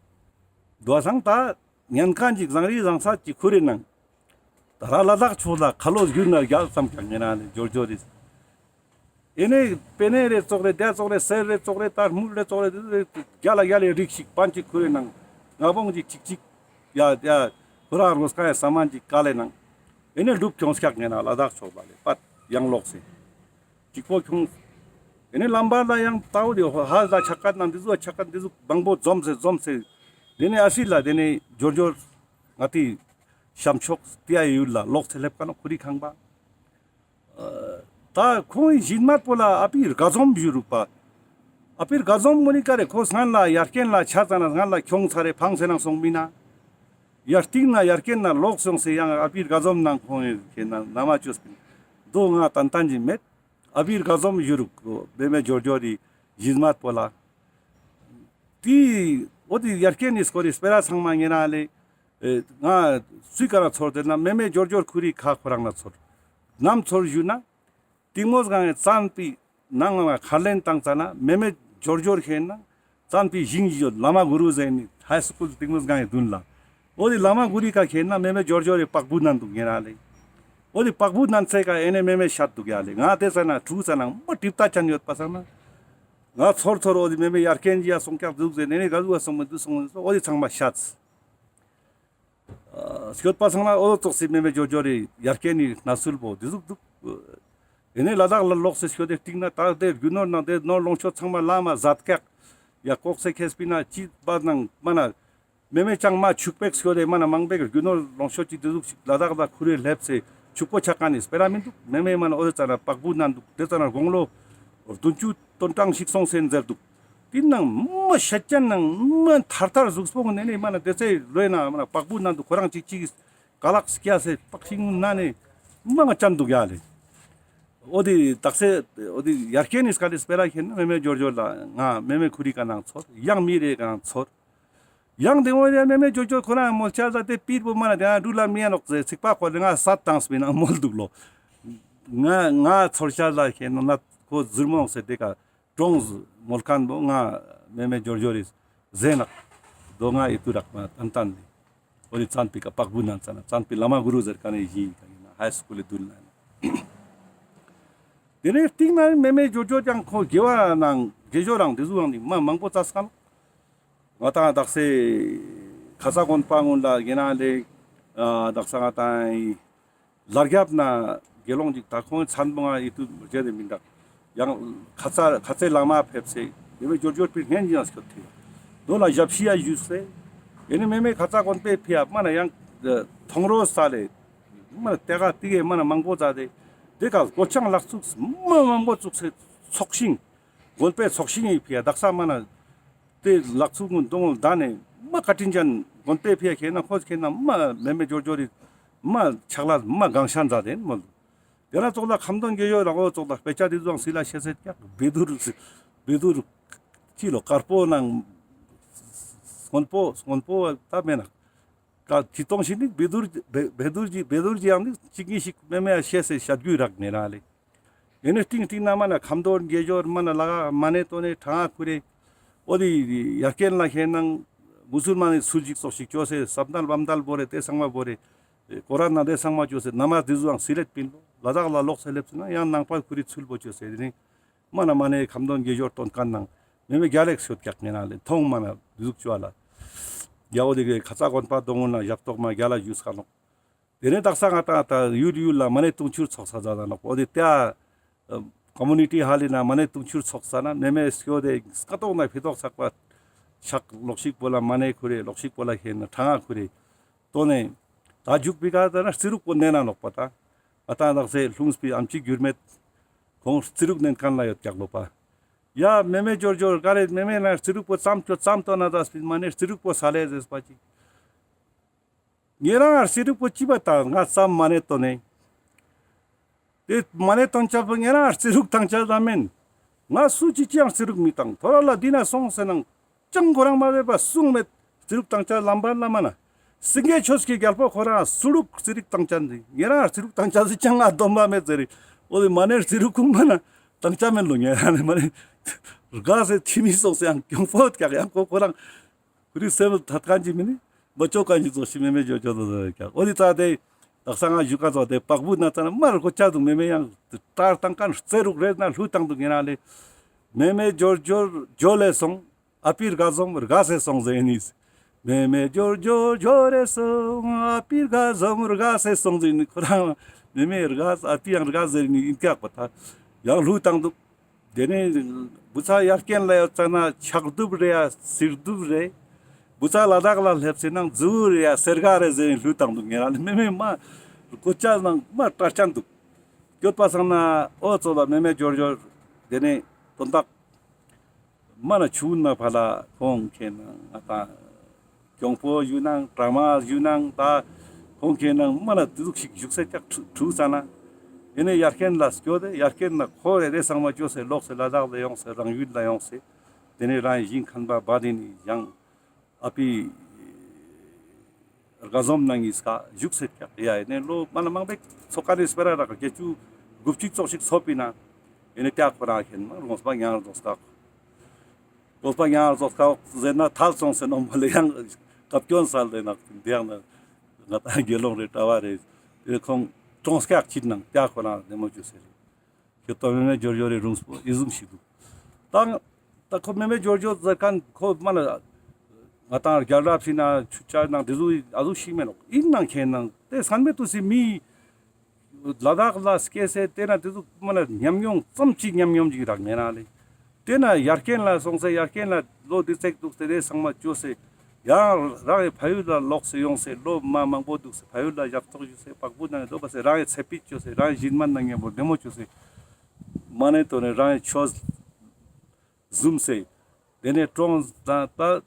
དོ་སང་ད་ཉན་ཁན་ཅིག་བཟང་རི་བཟང་ས་ཅིག་ཁུར་རེ་ནང་། ད་ར་ལ་དྭགས་ཕྱོགས་ལ་ཁ་ལོ་བསྒྱུར་ན་རྒྱལ་བསམ་ཀྱང་ཉེ་ན་ལེ་ཇོར་ཇོར་རེད། ཨེ་ནེ་པེ་ནེ་རེ་ཙོགས་རེ་དེ་ཙོགས་རེ་སེར་རེ་ཙོགས་རེ་ད་སྨུལ་རེ་ཙོགས་རེ་དེ་རྒྱ་ལ་རྒྱ་ལེ་རིགས་ཤིག་པན་ཅིག་ཁུར་རེ་ནང་ང་བོང་ཅིག་ཅིག་ཅིག་ཡ་ཡ་ཁོ་རང་རོ་སྐ་ཡ་ས་མན་ཅིག་ཀ་ལེ་ནང་ཨེ་ནེ་ལུབ་ཁྱོང་སྐྱག་ཉེ་ན་ལ་དྭགས་ཕྱོགས་ལ་ལེ་པད་ཡང་ལོག་སེ་ཅིག་པོ་ཁྱོང་། ཨེ་ནེ་ལམ་བར་ལ་ཡང་ཏའོ་དེ་ཧ་ལ་ཆ་ཀ་ནང་དེ་ཟུག་ཆ་ཀ་དེ་ཟུག་མང་པོ་འཛོམས་སེ་འཛོམས་སེ་དེ་ནེ་ཨ་སི་ལ་དེ་ནེ་ཇོར་ཇོར་ང་ཏི་ཤམ་ཕྱོགས་ཏི་ཡ་ཡུལ་ལ་ལོག་སེ་སླེབས་ཀ་ནོག་ཁུ་རི་ཁང་པ། ད་ཁོང་ཞིན་མད་པོ་ལ་ཨ་པི་རྒ་འཛོམས་བཞུ་རུག་པ། ཨ་པི་རྒ་འཛོམས་མོ་ནི་ཀ་རེ་ཁོ་སྔན་ལ་ཡར་རྐྱེན་ལ་ཆ་ཙ་ན་སྔན་ལ་ཁྱོང་ཚ་རེ་ཕང་སེ་ནང་སོང་མི་ན། ཡར་སྟིང་ན་ཡར་རྐྱེན་ན་ལོག་སོང་སེ་ཡང་ཨ་པི་རྒ་འཛོམས་ནང་ཁོང་ཡོད་ཁེ་ན་ན་མ་ཅོས་པིན། དོ་ང་ཏན་ཏན་ཅི་མེད། ཨ་པི་རྒ་འཛོམས་བཞུ་རུག་པེ་མེ་ཇོར་ཇོར་རི། ཞིན་མད་པོ་ལ། ཏེ་འོ་ཏེ་ཡར་རྐྱེན་ནི་སྐོར་རི་སྤེ་ར་ཚང་མ་ཉེ་རང་ལེ། ཨེ་ང་སུའི་ཀ་ན་ཚོར་ཏེ་ན་མེ་མེ་ཇོར་ཇོར་ཁུ་རི་ཁ་ཁོ་རང་ན་ཚོར། ནམ་ཚོར་ཞུ་ན། ཏིང་མོ་སྒང་ངི་ཙན་པི་ནང་ང་ཁར་ལེན་བཏང་ཙ་ན་མེ་མེ་ཇོར་ཇོར་ཁེན་ན་ཙན་པི་ཞིང་ཞོ་བླ་མ་གུ་རུ་ཟེར་ནི་ཧའི་སི་ཀུལ་ཏིང་མོ་སྒང་ངི་དུན་ལ། འོ་ཏེ་བླ་མ་གུ་རུའི་ཀ་ཁེན་ན་མེ་མེ་ཇོར་ཇོར་རི་པག་བུ་ནན་དུག་ཉེ་རང་ལེ། འོ་ཏེ་པག་བུ་ནན་ཚེ་ཀ་ཨེ་ནེ་མེ་མེ་ཤད་དུག་ཡ་ལེ། ང་ཏེ་ཙ་ན་ཕྲུ་གུ་ཙ་ན་མ་ཏིབ་ཏ་ཅན་ཡོད་པ་སང་ན། ང་ཚོར་ཚོར་འོ་ཏེ་མེ་མེ་ཡར་རྐྱེན་ཅི་ཡ་སོང་ཀྱག་དུག་ཟེར་ནེ་ནི་ག་ཟུག་ག་སོང་མི་དུག་སོང་མི་དུག་འོ་ཏེ་ཚང་མ་ཤད། སྐྱོད་པ་སང་ན་འོ་ཙོགས་སི་མེ་མེ་ཇོར་ཇོར་རི་ཡར་རྐྱེན་ནི་གནས་ཚུལ་བོ་ཏེ་ཟུག་དུག། ཨེ་ནེ་ལ་དྭགས་ལ་ལོགས་སེ་སྐྱོད་དེ་སྟིང་ན་ད་ཏེ་རྒྱུ་ནོར་ནང་ཏེ་ནོར་ལོངས་སྤྱོད་ཚང་མ་ལ་མ་ཟད་ཀྱག། ཡ་ལྐོག་སེ་ཁེས་པི་ན་ཅི་པ་ནང་མ་ན་མེ་མེ་ཅང་མ་ཕྱུག་པེག་སྐྱོད་དེ་མ་ན་མང་པེག་རྒྱུ་ནོར་ལོངས་སྤྱོད་ཅི་ཏེ་ཟུག་ཞིག་ལ་དྭགས་ལ་ཁུ་རེ་ལེབས་སེ་ཕྱུག་པོ་ཆགས་ཀ་ནི་སྤེ་ར་མི་དུག། མེ་མེ་མ་ན་འོ་ཏེ་ཙ་ན་པག་བུ་ནན་དུག། ཏེ་ཙ་ན་དགུང་ལོ་བདུན་ཅུ་དོན་གྲངས་ཤིག་སོང་སེ་ཟེར་དུག། ཏེ་ནང་མ་ཤད་ཅན་ནང་མ་ཐར་ཐར་ཟུགས་པོ་ནེ་ནི་མ་ན་ཏེ་ཚེ་ལོས་ན་མ་ན་པག་བུ་ནན་དུག། ཁོ་རང་ཅིག་ཅིག་ཀ་ལག་སྐྱ་སེ་པག་ཤིང་ན་ནི་མ་ང་ཅན་དུག་ཡ་ལེ། འོ་ཏེ་དག་སེ་འོ་ཏེ་ཡར་རྐྱེན་ནི་སྐལ་ཏེ་སྤེ་ར་ཁེན་ན་མེ་མེ་ཇོར་ཇོར་ལ་ང་མེ་མེ་ཁུ་རི་ཀ་ནང་ཚོར་ཡང་མི་རེ་ཀ་ནང་ཚོར། ཡང་ཏེ་འོ་ཡ་མེ་མེ་ཇོར་ཇོར་ཁོ་རང་མོལ་ཆ་ལ་ཏེ་པིར་པོ་མ་ན་ཏེ་ང་འགྲུལ་ལ་མི་ཡ་ནོག་ཟེར་ཚིག་པ་ཁོ་ལེ་ང་སད་ཏང་སྤི་ན་མོལ་དུག་ལོ། ང་ང་ཚོར་ཆ་ལ་ཁེན་ན་ཁོ་ཟུར་མོ་སེ་ཏེ་ཀ་ཀྲོང་མོལ་ཁན་བོ་ང་མེ་མེ་ཇོར་ཇོར་རི་ཟེར་ནག་དོ་ང་ཨི་ཏུ་རག་མ་ཏན་ཏན་ལེ། འོ་ཏེ་ཙན་པི་ཀ་པག་བུ་ནན་ཙ་ན་ཙན་པི་བླ་མ་གུ་རུ་ཟེར་ཀ་ནེ་ཞིག་ཀ་ཡིན་ན་ཧའི་སི་ཀུལ་ལེ་དུན་ལ་ཡིན་ན། ཏེ་ནེ་སྟིང་ན་མེ་མེ་ཇོར་ཇོར་ཀྱང་ཁོ་དགེ་བ་ནང་དགེ་སྦྱོར་རང་ཏེ་ཟུག་རང་ནི་མ་མང་པོ་ཙ་སྐལ། ང་ཏང་དག་སེ་ཁ་ཙ་དགོན་པ་གུན་ལ་ཡིན་ན་ལེ། ཨ་དག་ས་ང་ཏང་ལར་རྒྱབ་ན་དགེ་སློང་ཅིག་ད་ཁོང་མཚན་པོ་ང་ཨི་ཏུ་བརྗེད་དེ་མི་འདུག། ཡང་ཁ་ཙ་ཁ་ཙེ་བླ་མ་ཕེབས་སེ་མེ་མེ་ཇོར་ཇོར་ཕི་སྙན་ཅིག་ཡང་སྐྱོད་དེ་དོ་ལ་ཞབས་ཕྱི་ཡ་ཞུས་སེ་ཨེ་ནི་མེ་མེ་ཁ་ཙ་དགོན་པའི་ཕི་ཡ་མ་ན་ཡང་ཐོང་རོ་ས་ལེ་མ་ན་ཏེ་ག་ཏི་གེ་མ་ན་མང་པོ་ཛད་དེ་ཏེ་ཀ་སྒོ་ཆང་ལག་ཚུགས་མ་མང་པོ་བཙུགས་སེ་ཚོགས་ཤིང་དགོན་པའི་ཚོགས་ཤིང་ཡི་ཕི་ཡ་དག་ས་མ་ན། ཏེ་ལག་ཚུགས་གུན་དོང་ལ་ད་ནེ་མ་བཀའ་དྲིན་ཅན་དགོན་པའི་ཕི་ཡ་ཁེན་ན་ཁོ་ཁེན་ན་མ་མེ་མེ་ཇོར་ཇོར་རི་མ་ཕྱག་ལ་མ་གང་ཤ་ཛད་དེ་མོལ། ཏེ་ན་ཙོགས་ལ་ཁ་འདོན་དགེ་སྦྱོར་རང་འོ་ཙོགས་ལ་དཔེ་ཆ་ཏེ་ཟུག་སི་ལ་ཤེས་སེ་ཀྱག་བེ་དུར་བེ་དུར་ཅི་ལོ་དཀར་པོ་ནང་སྔོན་པོ་སྔོན་པོ་ད་མེད་ན། ཀ་ཅི་གཏོང་ཞིག་ནི་བེ་དུར་བེ་བེ་དུར་གྱི་བེ་དུར་གྱི་ཡང་ནི་ཅིག་གི་ཞིག་མེ་མེ་ཡ་ཤེས་སེ་ཤད་རྒྱུ་རག་ནེ་ར་ལེ། ཨེ་ནེ་སྟིང་སྟིང་ན་མ་ན་ཁ་འདོན་དགེ་སྦྱོར་མ་ན་ལ་ག་མ་ནེ་ཏོ་ནེ་ཁྲང་ཁུ་རེ། འོ་དི་ཡར་རྐྱེན་ལ་ཁེན་ན་མུ་སུལ་མན་ནི་ཚུལ་ཞིག་ཙོགས་ཤིག་ཅོས་སེ་སབ་དལ་བམ་དལ་བོ་རེ་ཏེ་ཚང་མ་བོ་རེ། ཀོ་ར་ན་ཏེ་ཚང་མ་ཅོས་སེ་ན་མ་ཏེ་ཟུག་ཡང་སི་ལེད་པིན་ལོ། ལ་དྭགས་ལ་ལོགས་སེ་ལེབས་སེ་ན་ཡང་ནང་པ་ཁུ་རི་ཚུལ་བོ་ཅོས་སེ་ཏེ་ནེ། མ་ན་མ་ནེ་ཁ་འདོན་དགེ་སྦྱོར་ཏོན་ཁན་ནང་མེ་མེ་རྒྱལ་ལེགས་ཤོད་ཀྱག་ནེ་ན་ལེ་ཐོང་མ་ན་དུག་ཅོ་ལ། ཡ་འོ་དི་གི་ཁ་ཚ་དགོན་པ་དོང་ན་ཞབས་ཏོག་མ་རྒྱལ་ལ་ཞུས་ཁ་ནོག། ཏེ་ནེ་དག་ས་ང་ཏང་ཏ་ཡུལ་ཡུལ་ལ་མ་ནེ་དུང་ཕྱུར་ཚོགས་ས་ཛད་ནོག། འོ་དི་ཏེ་ཨ་ཀོ་མུ་ནི་ཊི་ཧལ་ལི་ན་མ་ནེ་དུང་ཕྱུར་ཚོགས་ས་ན་མེ་མེ་སྐྱོ་དེ་སྐ་ཏོག་ན་ཕི་ཏོག་ཚག་པ་ཆག་ལོག་ཤིག་པོ་ལ་མ་ནེ་ཁུ་རེ་ལོག་ཤིག་པོ་ལ་ཁེན་ན་ཁྲང་ཁུ་རེ། ཏོ་ནེ་ཏ་ཇུག་པི་ཀ་ཏ་ན་རྩི་རུག་པོ་ནེ་ན་ནོག་པ་ཏ། ཨ་ཏ་དག་སེ་ལྷུང་སྤི་ཨམ་ཅིག་གྱུར་མེད་ཁོང་རྩི་རུག་ནེན་ཁན་ལ་ཡོད་ཀྱག་ལོ་པ། ཡ་མེ་མེ་ཇོར་ཇོར་ག་རེ་མེ་མེ་ན་རྩི་རུག་པོ་ཙམ་ཅོ་ཙམ་ཏོ་ན་ཏ་སྤི་མ་ནེ་རྩི་རུག་པོ་ས་ལེ་ཟེར་པ་ཅིག། ཉེ་རང་ང་རྩི་རུག་པོ་ཅི་པ་ཏ་ང་ཙམ་མ་ནེ་ཏོ་ནེ། ཏེ་མ་ནེ་ཏོན་ཆ་པོ་ཉེ་རང་ང་རྩི་རུག་ཏང་ཆ་ལ་མེན། ང་སུ་ཅི་ཅི་ཡང་རྩི་རུག་མི་ཏང་ཐོ་ར་ལ་དི་ན་སོང་སེ་ནང་ཅང་ཁོ་རང་མ་རེ་པ་སུང་མེད་རྩི་རུག་ཏང་ཆ་ལམ་པ་ལ་མ་ན། སིང་གེ་ཆོས་ཀྱི་རྒྱལ་པོ་ཁོ་རང་སུ་རུག་རྩི་རུག་ཏང་ཆ་ནི་ཉེ་རང་ང་རྩི་རུག་ཏང་ཆ་སི་ཅང་ང་སྡོམ་པ་མེད་ཟེར་རི། འོ་དི་མ་ནེ་རྩི་རུག་ཁུང་མ་ན་ཏང་ཆ་མེན་ལོ་ཉེ་རང་ནི་མ་ནེ། རྒ་སེ་ཐི་མི་སོང་སེ་ཡང་གྱོང་པོ་ཀྱག་ཡང་ཁོ་ཁོ་རང་། ཁུ་རི་སེམས་ཐད་ཁན་ཅིག་མེན་ནི། མ་ཅོ་ཁན་ཅིག་ཙོགས་ཤིག་མེ་མེ་ཇོ་ཇོ་ལོ་ལོ་ཀྱག། འོ་དི་ཙ་ཏེ་དག་ས་ང་ཞུ་ཁན་ཙོགས་ཏེ་པག་བུ་ན་ཙ་ན་མར་གོ་ཆ་དུག་མེ་མེ་ཡང་ཏར་ཏང་ཁན་རྩེ་རུག་རེ་ན་ལྷུ་ཏང་དུག་ཉེ་རང་ལེ། མེ་མེ་ཇོ་ཇོ་ཇོ་ལེ་སོང་། ཨ་པི་རྒ་ཟོམ་རྒ་སེ་སོང་ཟེར་ནི། མེ་མེ་ཇོ་ཇོ་ཇོ་རེ་སོང་། ཨ་པི་རྒ་ཟོམ་རྒ་སེ་སོང་ཟེར་ནི། ཁོ་རང་མེ་མེ་རྒ་ཨ་པི་ཡང་རྒ་ཟེར་ནི་ཨིན་ཀྱག་པ་ཏ། ཡང་ལྷུ་ཏང་དུག། ཏེ་ནེ་བུ་ཚ་ཡར་རྐྱེན་ལ་ཡོད་ཙ་ན་ཆག་དུབ་རེ་ཡ་སིར་དུབ་རེ། བུ་ཚ་ལ་དྭགས་ལ་ལེབས་སེ་ནང་ཛུ་རེ་ཡ་སེར་ག་རེ་ཟེར་ལྷུ་ཏང་དུག་ཉེ་རང་ལེ་མེ་མེ་མ་གོ་ཆ་ནང་མ་ཏྲ་ཅན་དུག། སྐྱོད་པ་སང་ན་འོ་ཙོགས་ལ་མེ་མེ་ཇོར་ཇོར་ཏེ་ནེ་དོན་དག་མ་ན་ཆུ་ན་ཕ་ལ་ཁོང་ཁེན་ན་ང་ཏང་། གྱོང་པོ་ཞུ་ནང་ཀྲ་མ་ཞུ་ནང་ཏ་ཁོང་ཁེན་ནང་མ་ན་ཏེ་ཟུག་ཞིག་ཞུགས་སེ་ཀྱག་ཁྲུ་ཁྲུ་ས་ན། ཏེ་ནེ་ཡར་རྐྱེན་ལ་སྐྱོད་དེ་ཡར་རྐྱེན་ལ་ཁོ་རེ་རེ་ཚང་མ་ཅོས་སེ་ལོག་སེ་ལ་དྭགས་ལ་ཡོང་སེ་རང་ཡུལ་ལ་ཡོང་སེ་ཏེ་ནེ་རང་ཞིང་ཁན་པ་བ་དེ་ནི་ཡང་ཨ་པི་རྒ་ཟོམ་ནང་ངི་སྐ་བཞུགས་སེ་ཀྱག་ཡ་ཡིན་ནེ་ལོ་མ་ན་མང་པོ་ཚོ་ཀ་ནེ་སྤེ་ར་རག་བརྒྱད་ཅུ་དགུ་བཅུ་ཙོགས་ཤིག་ཚོ་པིན་ན་ཡིན་ནེ་ཏེ་ཁོ་རང་ཁྱེན་མ་དགོངས་པ་ཉར་རྫོགས་ཀ་དགོངས་པ་ཉར་རྫོགས་ཀ་ཟེར་ན་ཐལ་སོང་སེ་ནོ་མ་ལེ་ཡང་བཀའ་བཀྱོན་སལ་ཏེ་ན་ཏེ་ཡང་ན་ང་ཏང་དགེ་སློང་རེ་གྲྭ་བ་རེ་ཏེ་ཁོང་གྲོངས་སྐྱག་ཅིག་ནང་ཏེ་ཁོ་རང་ནེ་མོ་ཅོས་སེ་རེ། ཁྱོད་ཏོ་མེ་མེ་ཇོར་ཇོར་རི་རུང་སྤོ་ཨི་ཟུམ་ཞིག་འདུག་ཏང་། ཏ་ཁོ་མེ་མེ་ཇོར་ཇོར་ཟེར་ཁན་ཁོ་མ་ན་ང་ཏང་རྒྱལ་རབས་སི་ན་ཆུ་ཆ་ནང་ཏེ་ཟུག་ཨ་ཟུག་ཞིག་མེ་ནོག་ཨིན་ནང་ཁྱེན་ནང་ཏེ་སན་མེ་ཏུ་སི་མི་ལ་དྭགས་ལ་སྐྱེས་སེ་ཏེ་ན་ཏེ་ཟུག་མ་ན་ཉམས་མྱོང་ཙམ་ཅིག་ཉམས་མྱོང་ཅིག་རག་མེ་ན་ལེ། ཏེ་ན་ཡར་རྐྱེན་ལ་སོང་སེ་ཡར་རྐྱེན་ལ་ལོ་འདི་ཙེག་འདུག་སེ་རེ་ཚང་མ་ཅོས་སེ་ཡང་རང་ངི་ཕ་ཡུལ་ལ་ལོག་སེ་ཡོང་སེ་ལོ་མ་མང་པོ་འདུག་སེ་ཕ་ཡུལ་ལ་ཞབས་ཏོག་ཞུས་སེ་བག་བུ་ནང་ལོ་པ་སེ་རང་ངི་ཚེ་ཕིད་ཅོས་སེ་རང་ངི་ཞིན་མ་ནང་ཉམ་པོ་ལྡེ་མོ་ཅོས་སེ་མ་ནེ་ཏོ་ནེ་རང་ངི་ཆོས་ཟུམ་སེ་ཏེ་ནེ་གྲོངས་ད་ད་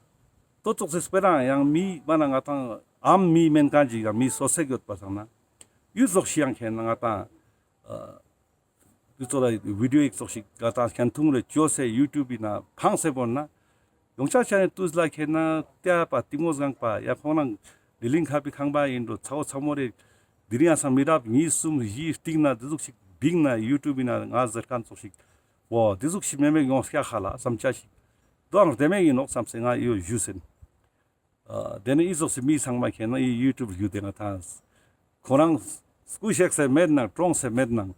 ཏོ་ཙོགས་སེ་སྤེ་ར་ཡང་མི་མ་ན་ང་ཏང་ཨམ་མི་མེན་ཁན་ཅིག་ཡང་མི་སོ་སེ་ཡོད་པ་སང་ན་ཡུལ་ཙོགས་ཤིག་ཡང་ཁྱེན་ན་ང་ཏང་ཨ། དུས་ཚོད་ལ་བི་ཌིའོ་ཡིག་ཙོགས་ཤིག་ག་ཏང་ཁྱེན་ཐུང་རེ་ཅོས་སེ་ཡུ་ཊུབ་བི་ན་ཕངས་སེ་བོར་ན་ཡོང་ཆ་ཆ་ནེ་ཏུས་ལ་ཁྱེན་ན་ཏེ་པ་ཏིང་མོ་སྒང་པ་ཡ་ཁོང་རང་ལི་ལིང་ཁ་པི་ཁང་པ་ཡིན་འགྲོ་ཚ་བོ་ཚ་མོ་རེ་དི་རིང་ཡ་སང་མི་རབས་གཉིས་གསུམ་བཞི་སྟིང་ན་ཏེ་ཟུག་ཤིག་བིང་ན་ཡུ་ཊུབ་བི་ན་ང་ཟེར་ཁན་ཙོགས་ཤིག་བོ་ཏེ་ཟུག་ཤིག་མེ་མེ་ཡོང་སྐྱ་ཁ་ལ་བསམ་ཆ་ཤིག་དོའང་ལྡེ་མེ་ཡིན་ནོག་བསམ་སེ་ང་ཡོ་ཞུ་སེན། ཨ་ཏེ་ནེ་ཨི་ཙོགས་སི་མི་ཚང་མ་ཁྱེན་ན་ཨི་ཡུ་ཊུབ་བརྒྱུད་དེ་ང་ཏང་ཁོ་རང་སྐུ་གཤེགས་སེ་མེད་ནང་གྲོངས་སེ་མེད་ནང་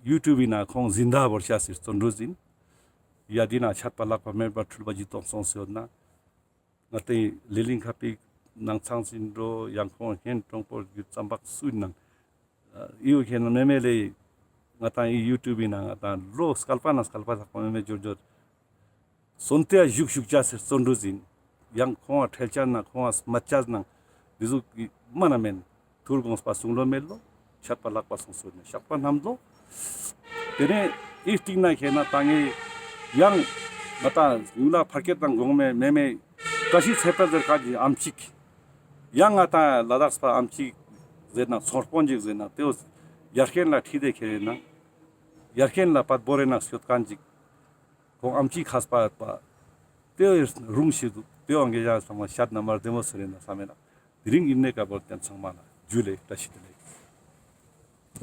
ཡུ་ཊུབ་བི་ན་ཁོང་ཟིན་ད་བོར་ཤ་སི་བརྩོན་འགྲུས་ཡིན། ཡ་འདི་ན་ཆད་པ་ལྷག་པ་མེད་པར་འཁྲུལ་པ་ཇི་ལྟར་སོང་སེ་ཡོད་ན་ང་ཏེ་ལི་ལིང་ཁ་པི་ནང་ཚང་ཟིན་འགྲོ་ཡང་ཁོང་ཧན་གྲོང་པོར་རྒྱུད་ཙམ་པག་སུ་ཡིན་ནང་ཨི་བོ་ཁྱེན་ན་མེ་མེ་ལེ་ང་ཏང་ཨི་ཡུ་ཊུབ་བི་ན་ང་ཏང་ལོ་སྐལ་པ་ན་སྐལ་པ་ལྷག་པ་མེ་མེ་ཇོར་ཇོར་སོན་ཏེ་བཞུགས་བཞུགས་ཅ་སེ་བརྩོན་འགྲུས་ཡིན། ཡང་ཁོང་ང་ཁྲེལ་ཅ་ན་ཁོང་ང་མ་ཅ་ན་འདི་ཟུག་གི་མ་ན་མེན། ཐུར་དགོངས་པ་གསུང་ལོ་མེད་ལོ། ཆད་པ་ལྷག་པ་གསུང་སོ་ནེ་བཤགས་པ་རྣམས་ལོ། ཏེ་ནེ་ཨི་སྟིང་ན་ཁྱེན་ན་ཏ་ངེ་ཡང་ང་ཏང་ཡུལ་ལ་ཕར་སྐད་དང་གོང་མེ་མེ་མེ་བཀྲ་ཤིས་ཚེ་དཔལ་ཟེར་ཁན་གྱི་ཨམ་ཅིག་ཡང་ང་ཏང་ལ་དྭགས་པ་ཨམ་ཅིག་ཟེར་ན་ཚོང་དཔོན་ཅིག་ཟེར་ན་ཏེའོ་ཡར་རྐྱེན་ལ་ཁྲིད་དེ་ཁྱེར་ན་ཡར་རྐྱེན་ལ་པད་བོར་རེ་ན་སྐྱོད་ཁན་ཅིག་ཁོང་ཨམ་ཅི་ཁས་པ་ཡོད་པ། ཏེ་རུང་ཞིག་འདུག་ཏེ་བོ་ངེ་ཡང་ཚང་མ་ཤད་ན་མར་ལྡེ་མོ་ཟེར་ན་བསམ་མེད་ན། དེ་རིང་ཨིན་ནེ་ཀ་བོར་ཏེན་ཚང་མ་ལ་ཇུ་ལེ་བཀྲ་ཤིས་བདེ་ལེགས།